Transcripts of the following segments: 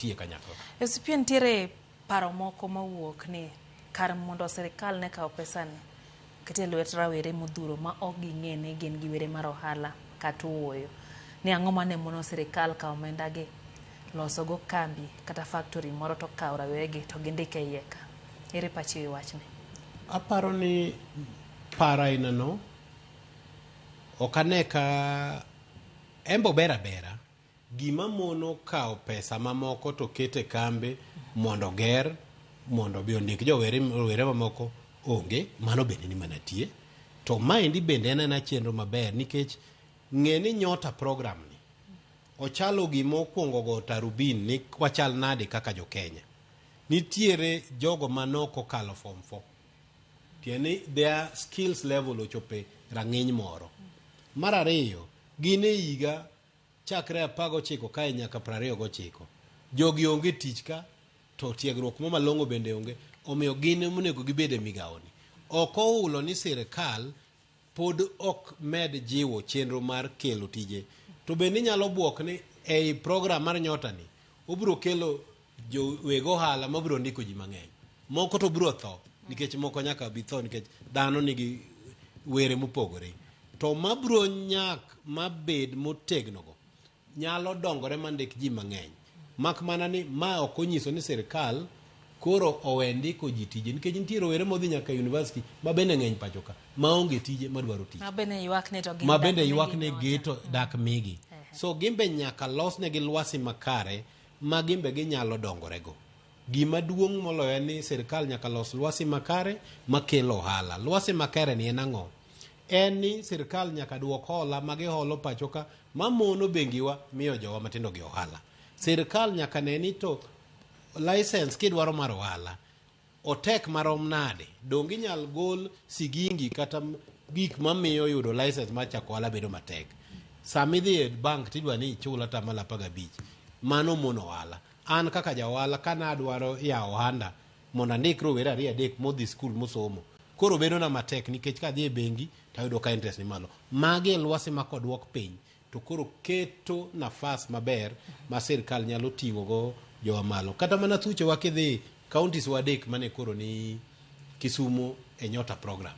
Tiye kanyakla. SPA nitiere paro moko mawuok ni kar mondo sirikal ne kaw pesani oket e lwet rawere modhuro ma ok ging'e ni gin gi were mar ohala kata ooyo. Ni ang'o mane mono sirikal kawo omenda gi loso go kambi kata factory moro to kawo rawere gi to gindik e iye ka. Ere pachi e wachni? Aparo ni paro aina no ok ane ka en be ober abera. Gima mono kawo pesa mamoko to keto e kambe mondo oger mondo obi ondik jowere rowere mamoko onge, mano bende ni mana tie. To maendi bende en aena chenro maber nikech ng'e ni Nyota program ni ochalo gima okwongo go tarubin ni wachal nade kaka jo Kenya. Nitiere jogo manok okalo form 4. Tiende ni their skills level ochope rang'iny moro. Mar ariyo, gin e higa chakre 19 kae nyaka 29. Jogi onge tich ka to tiegruok mo malong'o bende onge, omiyo gin onego gibed e migawoni. Ok ohulo ni sirkal pod ok med jiwo chenro mar kelo tije. To bende inyalo buok ni ei program mar Nyota ni obiro kelo joweg ohala mabiro ndiko ji mang'eny. Moko to biro tho nikech moko nyaka bi tho nikech dhano nigi were mopogore. To mabiro nyak mabed motegno go nyalo dongore mandik ji mang'eny. Mak mana ni ma ok onyiso ni sirkal koro owe ndiko ji tije nikech nitie rowere modhi nyaka university ma bende ng'eny pacho ka maonge tije madwaro tich. Ma bende ywak ni to gin ma dak bende migi ywak ni nyota. gito dak migi. So gimbe nyaka losnegi lwasi makare ma gimbe ginyalo dongorego. Gima duong' moloyo en ni sirkal nyaka los lwasi makare makelo ohala. Lwasi makare ni en ang'o? En ni sirkal nyaka duok hola ma giholo pacho ka mamono bengiwa miyo jowa matindo gi ohala. Sirkal nyaka ne ni to license kidwaro mar ohala otek marom nade? Donge inyal gol sigingi kata gik mamiyo yudo license mar chako ohala bedo matek. Sama idhi e bank tidwa ni ichul atamalo 15, mano mono ohala. An kaka ja ohala ka nadwaro yawo ohanda mondo andik rowere ariyo adek modhi skul mosomo, koro bedo na matek nikech kadhi e bengi tayudo ka interest ni malo. Magi e lwasi ma koduok piny to koro keto nafas maber ma sirkal nyalo ting'o go jowa malo. Kata mana thuchewa kidhi counties wa adek mane koro ni Kisumo e Nyota program.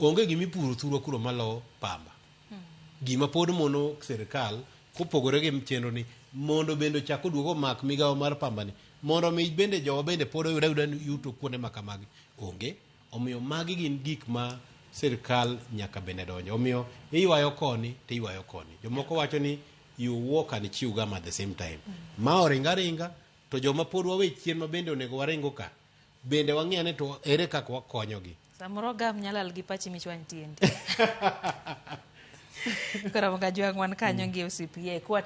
Onge gima ipuro thurwa kuro malo pamba. Gima pod mono sirkal kopogore gi chenro ni mondo bende ochak oduog omak migawo mar pamba ni mondo mi bende jowa bende pod oyud ayuda yuto kuonde ma kamagi onge. Omiyo magi gin gik ma sirkal nyaka bende donjo. Omiyo iywayo koni to iywayo koni. Jomoko wacho ni you walk and chew gum at the same time. Ma oringa ringa to joma pod wawe chien ma bende onego waringo ka bende wang'i ane to ere kaka wakonyogi. Samoro gam nyalo lal gi pachi michwany tiendi. Koro Kajwang' wan kanyo gi OCPA. Kwa